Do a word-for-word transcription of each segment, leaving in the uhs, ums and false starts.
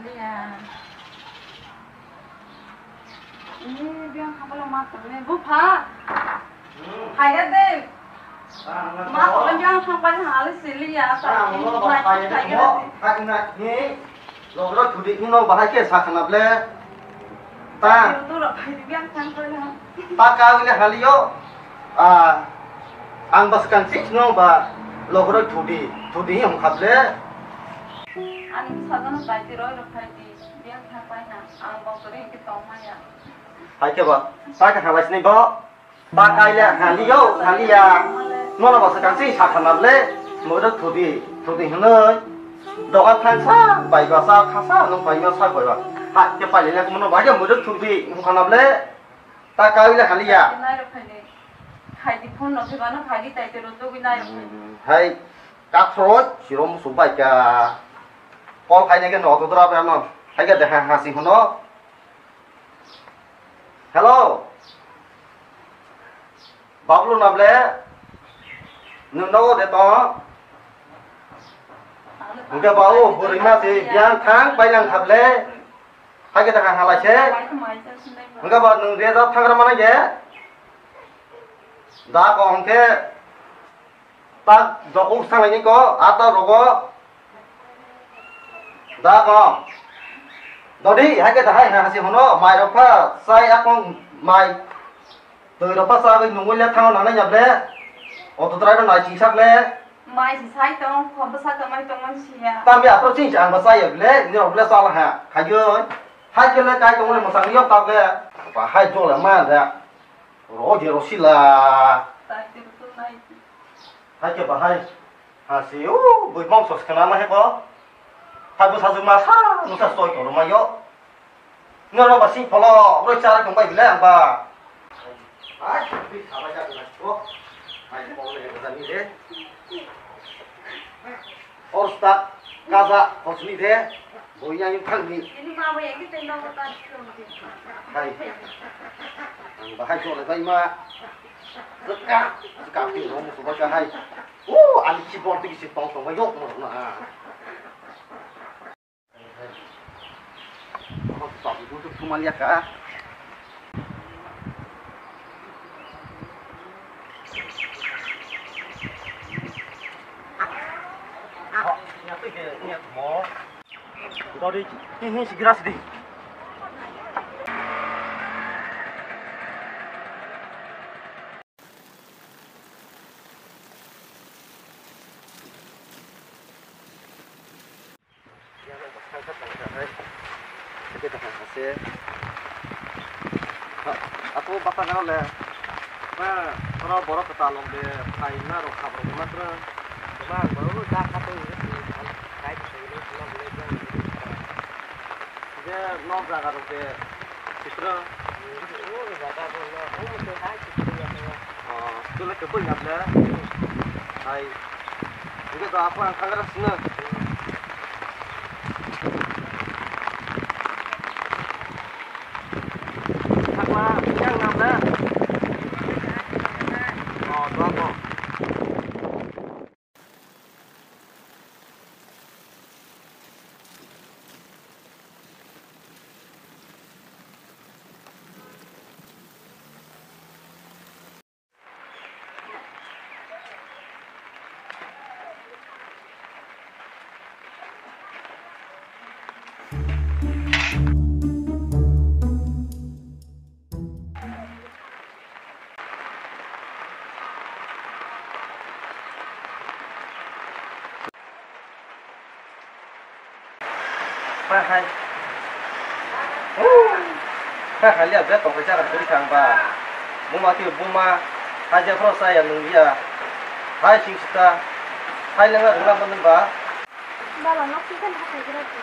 Liya. Ini biang khapalo ma tongnai. Bupha. Phaiga de. Ma tongnai biang khapalo hali siliya. Phaiga de. Logro thudi ni no bahai ke sa khana ble. Ta. Turo phai di biang thang koi na. Ta ka wile haliyo. Ah, ang bas kan sik no ba logro thudi. Thudi hong khable. Ani bwsajano daiti roi rok phai di, biyang thang pai na, ang bo kwrwi hwnkhe tong maya. Hai khe ba, ta khe halai sini bo. Ta kai le hali yo, hali ya. Nono bo swkang si sakha na ble, muido thudi, thudi hinoi. Doga thang sa, bai ba sa, kha sa, nung pai no sa bai ba. Ha, ke pai le mono bai ya muido thudi, hung khana ble. Ta kai le hali ya. Nai rok phai ni. Khai di phone no thibano khai di tai te ro tugui nai rok phai ni. Hai, kakroi, siro musu bai ka. Call khai ne ke no to dra ba no. Hai ga de ha ha si hono. Hello. Bablu na ble? Nwng nogo de tong? Hwnkhe ba o bwrwi ma se biyang thang bailang kha ble. Hai khe ta ha halai se. Hwnkhe ba nwng rejak thangra mana ge. Da ko hwnkhe tak jokuk sanglai ni ko, a ta rogo. Da ko. Dodi, hai khe ta hai ha si hono, mai rok pha, sai akong mai. Twi rok pha sagwi nungwi le thango nangnai ya ble. Auto driver nai chingsak le. Mai si sai tong, kho bwsa kwmai tong man siya. Tambi aphuru ching ang bwsa ya ble, ni rok ble sal ha. Khayoi. Hai khe le kai tong le mwsang yok tak le. Ba hai jole ma da. Ro je ro sila. Tai te tu nai. Hai khe ba hai. Ha si u bui mong sos kana ma he ko. Hai bwsa juma sa, nusa soi tong ma yo. Nono ba sing polo, roi chara tong bai bile ang ba. Ai, twi khabai ja tong ko. Ai, polo le ga ni de. Or sta kaza hosni de. Boi ya yung thang ni. Ini ma bai yang kita no ta. Hai. Ang ba hai jole bai ma. Zeka, zeka ti no mo ba ka hai. Oh, ani keyboard ti si tong tong ba yok mo na. Ako bata gana le, ba, oro borok kwtal rok de, phai na rok kha borok ma tra. Ma, borok no da kha to, kai to sai no, na bole jang. Je nok jaga rok de, sitra. O jaga rok no, o mo te hai sitra ya. Oh, tu le ke boi ya ble. Hai. Enggak tahu apa, angkat sini. Apa yang nabrak? Oh, tuan kok. Ba hai. Ba hai liya be tong kaisa rang kuri kang ba. Buma ti buma. Hai je phro sa ya nung ya. Hai sing sita. Hai lenga rung lam ba. Baba nok ti kan hatai gira ti.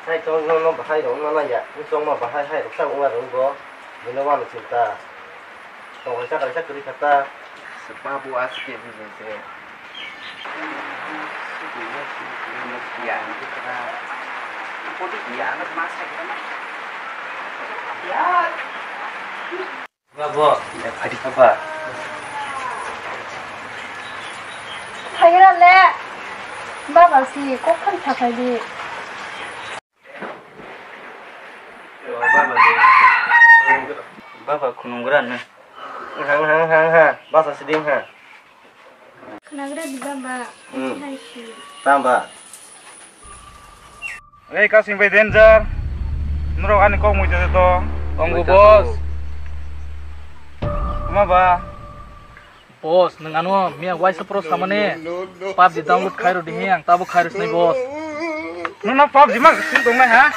Sai chong no no bahai rok no nai ya. Ni chong ma bahai hai rok sa ung rok go. Bino wano chinta. Tong kaisa kaisa kwrwi kha ta. Sepa bu aske bu se. Ya, ni kra. Kodi ya, anak masa kira na. Ya. Ba bo, ya phadi kha ba. Kok phai saphai di. Baba khunungra no. Hang hang hang ha. Basa siding ha. Khnagra di baba. Hmm. Hai si. Tamba. Ei, kasing bai danger. Norok ani kok muita de to. Tongo boss. Ma ba. Boss, nwng ano miya waisa pro samani PUBG download khai rw di hi, ang tabo khai rw sinai boss. Nwng no PUBG mang sing tong nai ha?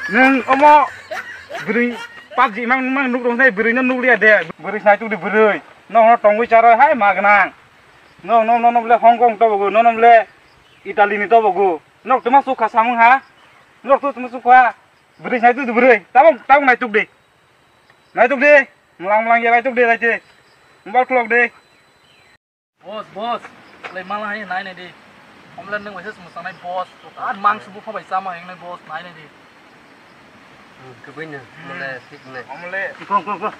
Nwng omo bwrwi PUBG mang mang nuk rw sinai bwrwi no nuk liya de. Bwrwi sinai tuk di bwrwi. Nwng no tongwi charo hai ma gwnang. Nwng no no no bole Hong Kong to bogo, no no bole Italy ni to bogo. Nwng tuma sukha samung ha? Nwng tu tuma sukha. Bwrwi sinai tuk di bwrwi. Tabo tabo nai tuk di. Nai tuk di. Mlang mlang ya nai tuk di nai di. Mobile khulok di. Boss, boss, le mala hai nai nai di. Omle nwng waisa sumsang nai boss. Ar mang subu phabai chama heng nai boss, nai nai di. Kwbui no, mole thik nai. Omle. Kong, kong, kong.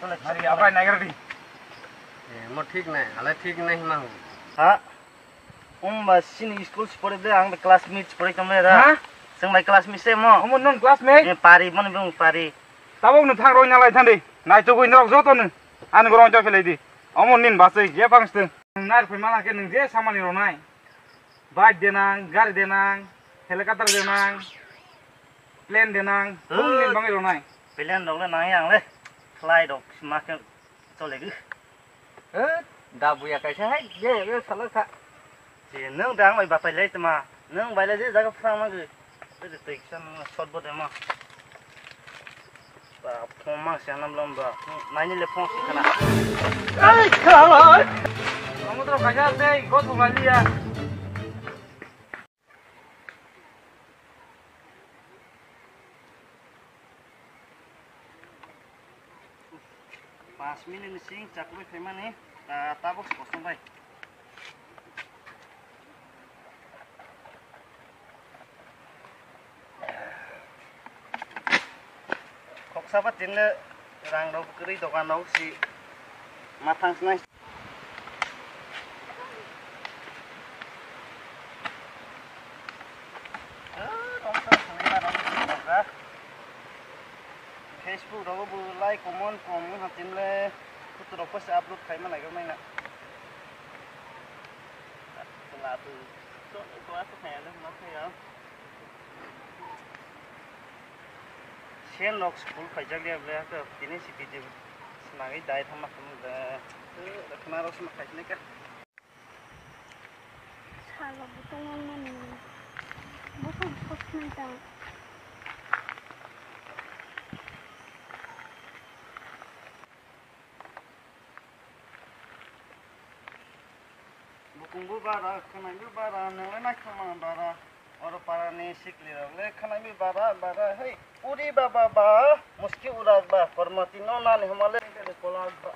Nari abrai nai gara di. Eh, mo thik nai, ale thik nai hima hu. Ha? Umba sini school si pore de, ang de classmate si pore kamle ra. Ha? Seng bai classmate se mo. Omo non classmate? Eh, pari, mo ni bung pari. Tabok no thang roi nalai thandi. Nai tugui norok joto no. Ani gorong choi phelai di. Omo nin basai je pang stung. Nang nar phai mala khe nang je samani ronai. Bike denang, gari denang, helicopter denang, plane denang, bum nin bangai ronai. Plane rok le nang yang le. Fly rok ma khe chole gwi. Eh, da buya kaisa hai, ye, ye, sala kha. Je, nwng da ang bai batai lai tma. Nwng bai lai je jaga phrang ma gwi. Tei tei kisa nwng shot bo de ma. Ba, phone mang se nam lom ba. Naini le phone se khana. Ai, khalai. Samudro kaisa tei go thung lai liya. Panch minute ni sing chakwlwi phaimani, ah, tabuk se kosong bai. Khoksa ba tinle rang rok kwrwi dokan rok si ma thang sinai. Ah, rong sa thangwi ma rong sa. Facebook rogo bo like, comment, kom wng ha tinle photo rok post upload khai ma nai rok nai na. Chwla tu chwla tu khai ya le ma khai ya. Sen rok school khaijak ya ble, tini si video swnagwi dai thamma khamu le. Khna rok swnag khai sinai ka. Sal rok bo tongmani. Bo kok kok sinai ta. Bukungbo bara, khwnaibo bara, nwngle naithokma bara. Oro parani siklirok le khwnaibo bara, bara, hei, uri baba ba, muski urak ba, kormoti no nani homa le kolak ba.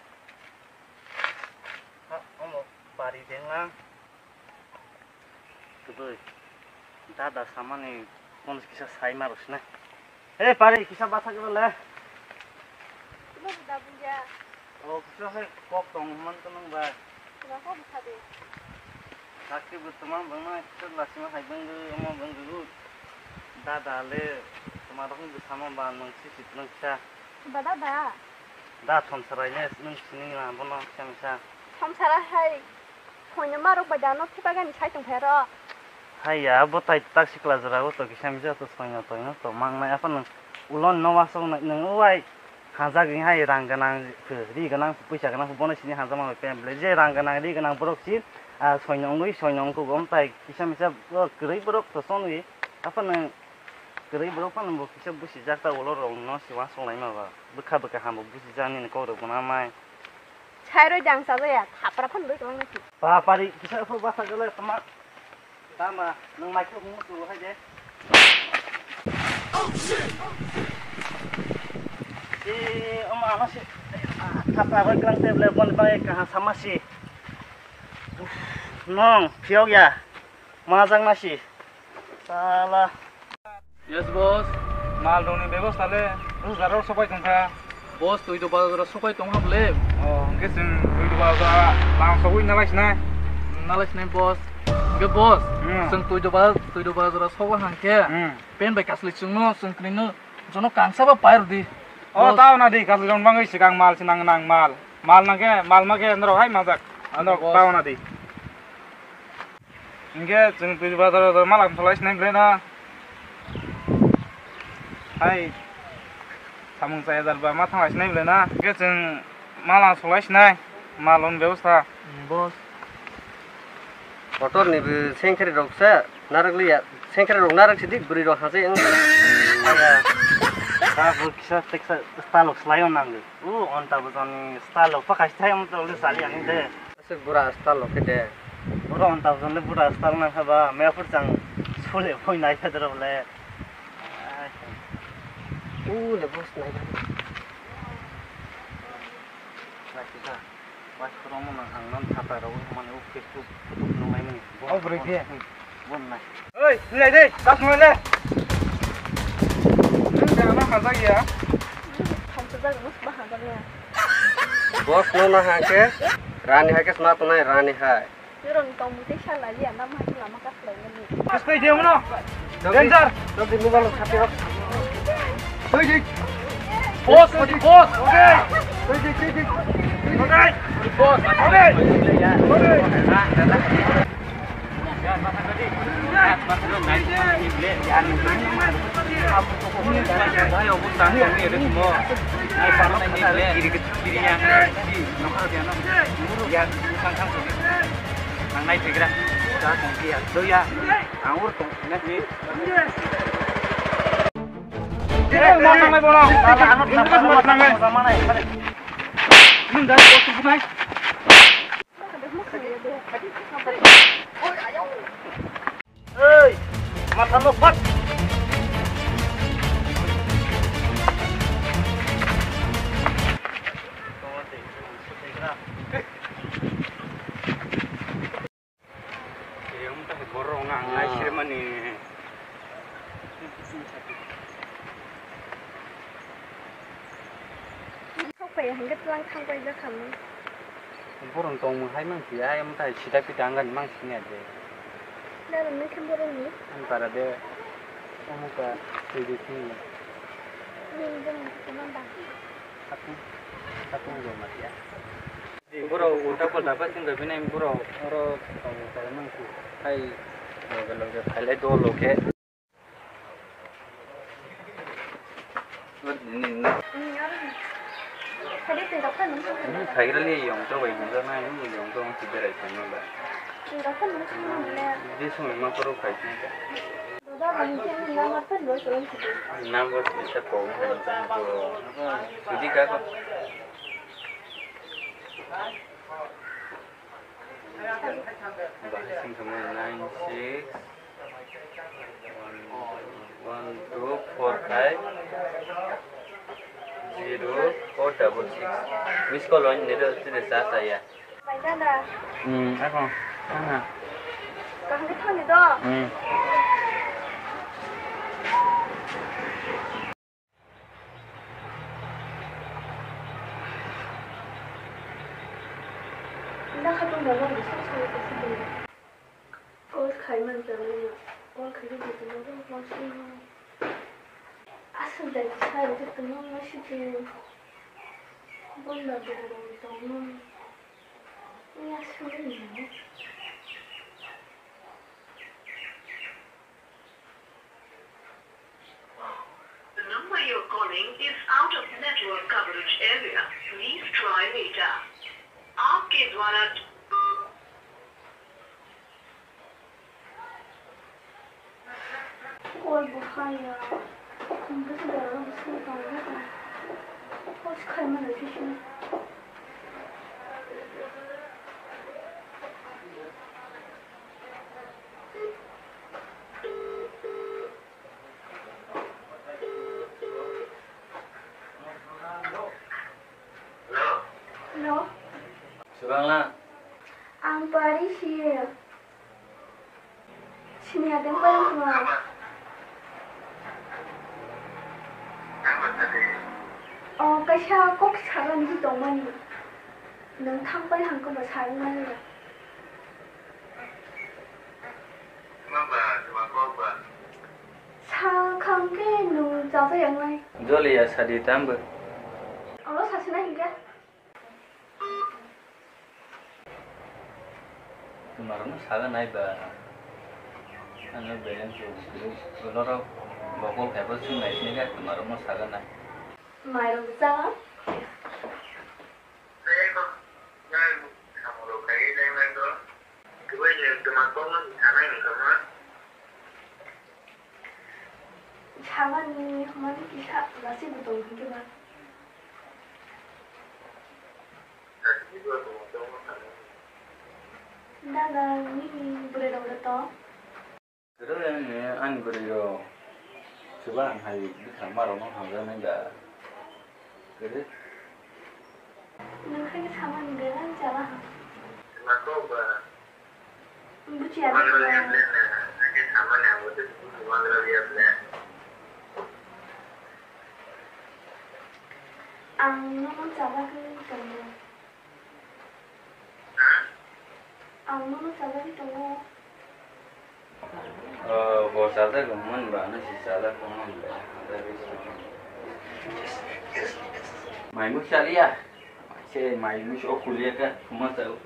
Ha, omo bari denglang. Kwbwi. Dada samani kono kisa sai ma rwsina. He pari kisa basa kwbale. Ibo da buya. O kisa hai kok tong man to nang ba. Kisa kok bwsa de. Sakhe bo toma bangma kisa lasima hai bangwi omo bangwi. Dada le toma rok bwsama ba nung si sit nung kisa. Ba dada. Da thomsarai ne nung sini ma bono kisa misa. Thomsarai hai. Soino marok bai da no thepagani sai tongphai aro. Haiya, bo tai tak sikla jora o to kisa misa to soino toino to mangnai aphano ulo no wasok nai nung uai hajak ni hai rang gwnang ri gwnang puisa gwnang bono sini hajak ma bai pem ble je rang gwnang ri gwnang borok si soino wngwi soino wngkuk om tai kisa misa kwrwi borok to sonwi aphano kwrwi borok phano bo kisa busi jak ta ulo rok no si wasok nai ma ba bwkha bwkha hambo busi jak nini kok rok bo na mai. Sairoi jang sajaya, thapra phan doi tong nasi. Ba pari kisa pho basa gele tama. Tama, nang mai ko hung tu hai de. Si, ama ama si. Thapra roi klang te ble bon bai kaha sama si. Nong, phiok ya. Majang nasi. Sala. Yes, boss. Mal rokni bebosta le rwchap jora sopai tongkha. Boss, twi do bazar jora sopai tongha bole. O, hwnkhe chwng twi do bazar jora lang sogwi nalai sinai. Nalai sinai, boss. Ke boss, Hmm. Chwng Tuido ba-, Tuido bazar o sogo hangkhe, Hmm. Pen bai kasli chwngno, chwng kwnwino jono kangsa ba pairwdi. O, Boss. Tao na di, kasli rong bangwi swkang mal, sinang nang mal. Mal nangkhe, mal makhe norok hai majak. Norok Boss. Tao na di. Hingke chwng Tuido bazar o mala solai sinai belai na. Hai, samung chaya jar ba ma thanglai sinai belai na. Hingke chwng mala solai sinai, malon bebosta. Hmm, boss. Kotor ni bo sengkri rok se narak liya, sengkri rok narak sidi bwrwi rok hachai wng. Aya, ta bo kisa teksa style rok slai on nang. U onta bo jani style rok pakai thai wng tole sali ani de. Aswk bura style rok khe de. Bura onta bo jani bura style nang kha ba, me phur chang sole phoi nai kha de rok le. U le boss nai kha. Nai kha. Bai khoromo nang ang non thapa rok mani o Facebook photo nung lai mani. O bwrwi khe. Bon nai. Oi, nung lai dei, tas nung lai le. Nung jana hajak ya. Hamsa jaga mas ba hajak ya. Boss no na hake, rani hake sma tonai rani hai. Yorong tong mute sala liya na ma lama ka khlai mani. Mas kai dia mano. Danger. Danger. Mobile khape rok. Tui dik. Boss, boss, boss. Okay. Tui dik, tui dik. Okay. Boss. Okay. Okay. Ang nai phaikra. Da tong phiya. Doya. Ang ur tong phiya ni. Nang nang bono. Nang nang. Nang nang. Ei, matha no phat. Eyang ta borok na ang nai sirmani. Sok pai hingke tlang thang pai jak khamni. Borok tong hai mang si ai am tai sida pita ang gan mang si ne de. Dara nang khe borok ni. Ang para de. Omuka sidi sini. Ni jeng teman bang. Satu, satu lo mati ya. Borok ulta palta pa sing bai bini borok oro tong tong nang si. Hai loge loge phailai do loge. Phaikra le yong to bai bujak nai yong to si berai phai nang ba. Di sumai ma koro phai nang ba. Number sisa kong sudi ka ko. Bahai sing kama nine six one two four five zero four double six. Miss call on nero tine sa saya. Bai dada. Hmm, ako. Sana. Kaham thani do. Hmm. Nda khatung da bang bisa soi kasi dulu. Call khai man jang na. Call khai dulu dulu. Asal dari saya itu kenal masih tu. Bunda dulu dulu. Ni asal ni. The number you're calling is out of network coverage area. Please try later. आपके द्वारा Oi, bo hai ya. Ang bwsa dara bwsa tong ya. Oi, khai ma nai sini. Hello. Swbangla. Ang Pari si. Sini adeng payung tuma. O kaisa kok saga ni tongmani. Nwng thang pai hang khe bo sarwng mani. Joliya sadi tambo. Oro sasina hingga. Tumarno saga nai ba. Ano belen tu loro bokol kaibo sung nai sini ga tumarno saga nai. Mairok jaga. Samani mani kisa lasi butong hingke ba. Dada, nini bwrwi rok to. Kwrwi ani, ani bwrwi rok. Chuba ang hai bwkha marok no hamjaknai da. Kwrwi. Nwng hai khe samani belai chala ha. Bujiya. Ang nono chabagwi tongo. Ang nono chabagwi tongo. O, bo chajak wngmani ba, ano si chajak wngmani ba. Mai mui chaliya. Se mai mui o kuliya ka, kuma chao.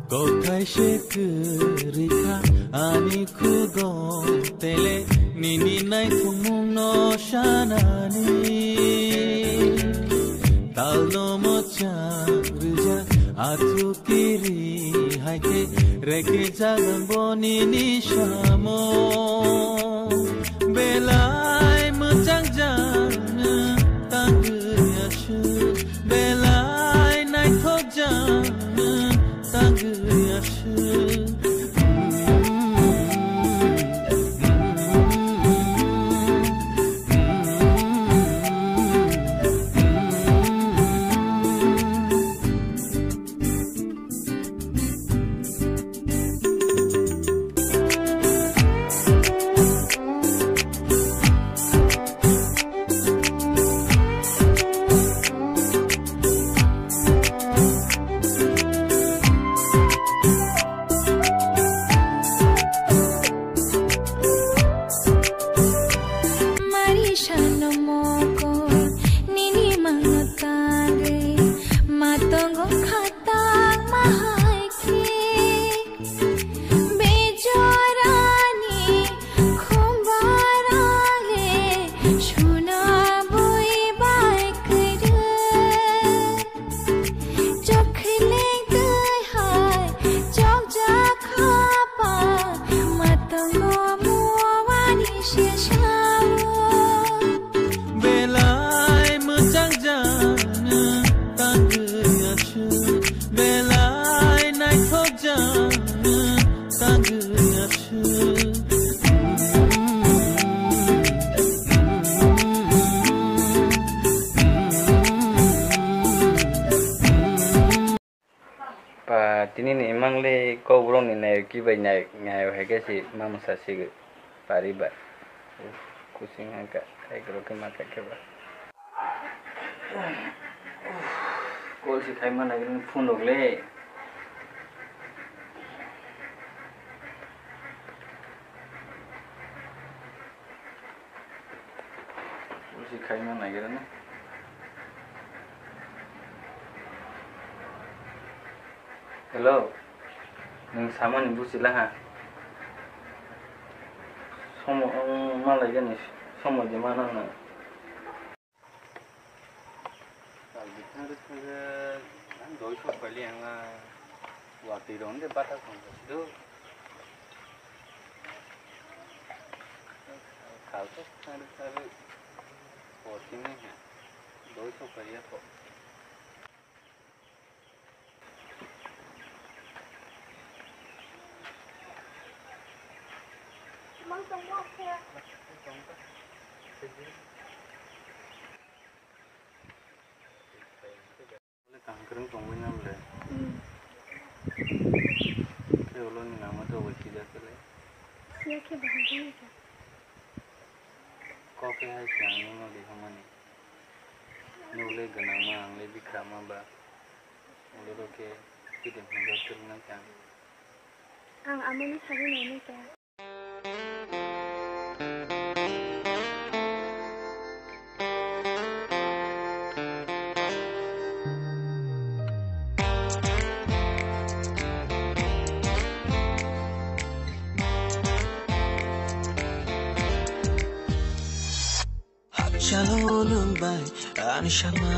Kothai se kwrwi kha ani khugo tele nini naithokmung no sanani. Tal no mocha rwjak athu kiri hai khe reke jagan bo nini samo. Belai mwchang jang nwng tangwi aswk. Belai naithok jang nwng tangwi aswk. Marisa no mokol nini mano tangwi matongo khatang mahai khe. Bejorani khumbarale suna bui bai kwrwi. Chokhleng twi hai chokjak khapa matongo muani sesao. Belai mwchang jang nwng tangwi aswk. Belai naithok jang nwng tangwi aswk. Pa, tini ni imang le kok borok ni nayo kibai nayo, nayo hai khe si ma mwsa sigwi pari ba. Kusing ha kha, khai khe ma kha khe ba. Call si khai ma nai phone rok le. Busi khaima naigira na. Hello. Nwng samani busi laha. Somo, um, malai gani somo di mana na. Sal bithang rwthang rw, ang doi sok paili ang la watwi rok de bata tong kha sido. Sal sok thang rwthang rw, o tini ha, doi sok paili ya kho. Mang tong mo khe. Chwng tongwi nam le. Hmm. Khe ulo ni nangma to bai sijak le. Siya khe bahai jani kha. Kok khe hai se ang nungno di hwnmani. Nuk le gwnangma, ang le bikrama ba. Ulo ro khe kidin hwnjak twrwng nang khe ang. Ang amoni sari nainai kha. Hakchalo nwng bai ani sama.